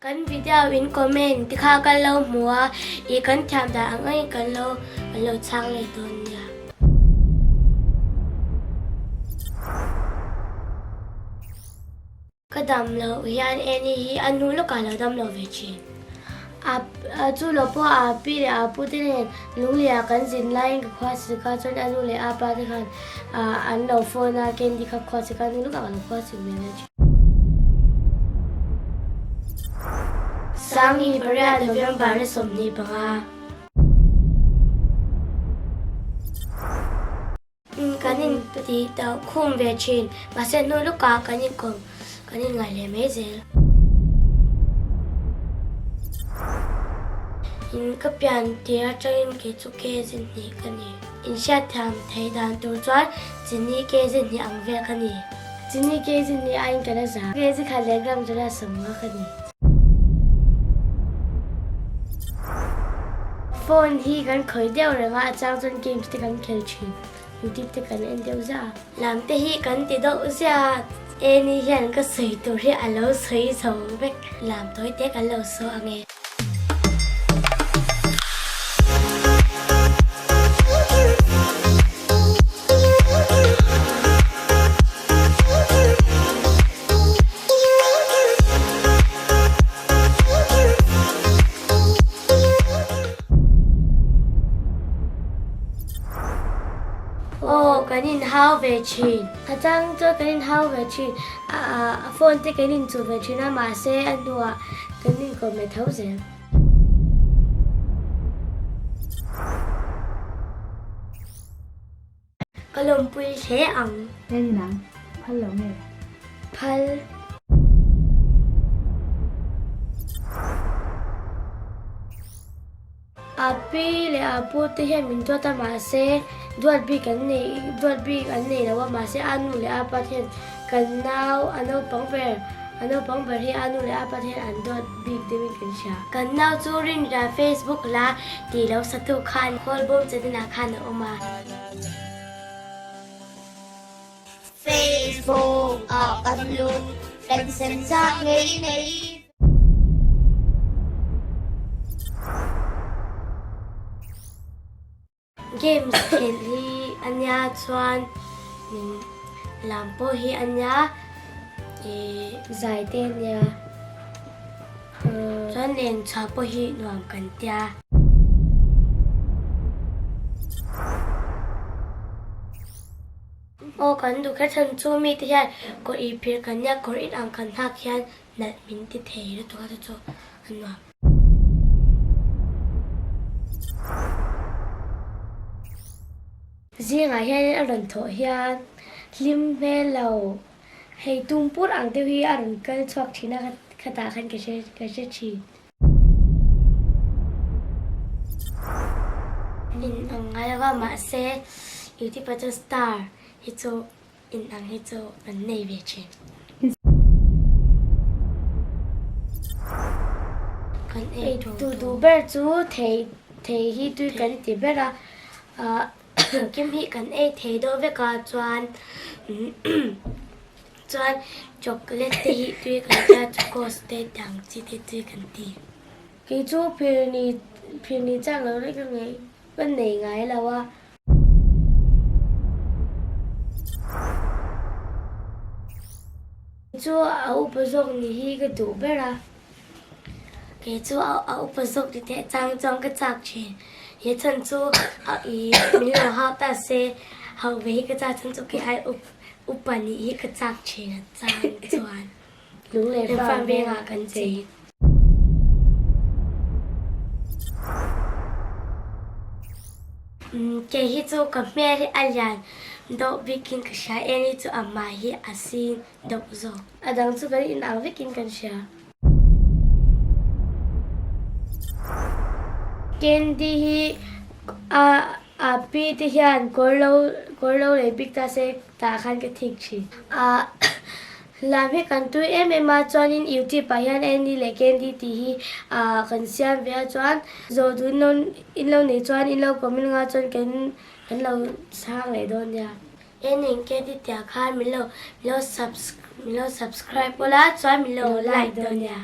Kan video in comment te kha kan lo hmu a, ih kan thiam dan ang angin kan lo kan lo chhang leh dawn nia. Ka dam loh hian Annie hi a hnu lawkah a lo dam lo ve thin. A chu lo pawh a pi leh a pu te nen lungleiah kan zin laiin ka khua sik a, chuan a nu leh a pa te khan an lo phone a, Candy kha khua sik a, a hnu lawkah ka lo khua sik ve leh thin. Sanghi pariat November ni 25. Kan in tih tauh khum ve thin, mahse hnu lukah kan inkawm kan inngaih leh mai zel. In ka pian tir atangin kei chu kz hnih ka ni. In hriatthiam theih dan tur chuan chini kz hnih ang vel ka ni. Chini kz hnih aiin ka la za. Kz khat leh gram chu la 50 ka ni. Phone hi kan khawih deuh reng a, a chang chuan games te kan khel thin, youtube te kan en deuh ziah a. Lam te hi kan ti deuh ziah a, Annie hian ka sawi tur hi a lo sawi zo vek, lam tawi te kan lo saw ang e. Aw kan inhau ve thin. A chang chuan kan inhau ve thin. A phone te kan inchuh ve thin a mahse a hnuah kan inkawm leh tho zel. Ka lawmpui hle ang. He ni nang, phal lo nge? Phal. A pi leh a pu te hian min duat a mahse duat bik an nei duat bik an nei lo a mahse a nu leh a pa te hian kan nau a naupang ber a naupang ber hi a nu leh a pa te hian an duat bik deuhin kan hria. Kan nau chu Rinra Facebook la tih lo satu khan Kawlbawm Channel ah khan a awm a. Facebook ah kan lut kan sem chak ngei ngei. Games khelh hi a nia chuan lam pawh hi a nia ih zai te a nia chuan len chhuah pawh hi nuam kan tia. Aw kan duh kher chhan chu mite hian kawr ih phir kan nia kawr in ang kan nghak hian nalh min ti thei lutuk a chu chu a nuam. Zingah hianin a rawn thawh hian hlim hmel lo hei tum pur ang deuh hi a rawn kal chhuak thin a khatah khan ka hre ka hre thin. In ang ngai lo va mahse youtuber chu star hi chu in ang hi chu an nei ve thin. Kan ei tur duh ber chu thei thei hi tui kan ti ber a ah engkim hi kan ei thei deuh vek a chuan chuan chocolate te hi tui kan ti a chocos te tiang chi te tui kan ti. Kei chu phirni phirni chak lo reng ka ngei ka nei ngai lo a. Chu a upa zawk ni hi ka duh ber a. Kei chu a upa zawk ni teh chang chuan ka chak thin. He chhan chu a i min lo hau ta se hauh ve hi ka chak chhan chu kei ai upa nih hi ka chak thin a chang chuan. Lung leh farm vengah kan chei. Kei hi chu ka hmel hi a lian deuh bikin ka hria eng hi chu a hmai hi a sin deuh zawk. A dang chu kan inang vekin kan hria. Candy hi a a pi te hian kawr lo kawr lo lei bik ta se tah khan ka thik thin. A Lam hi kan tui em em a chuanin youtube ah hian Andy leh Candy tih hi ah kan siam ve a chuan zawh duh in lo in lo neih chuan in lo comment nga chuan kan kan lo chhang leh dawn nia. Andy and Candy tih ah khan min lo min lo min lo subscribe ula chuan min lo like dawn nia.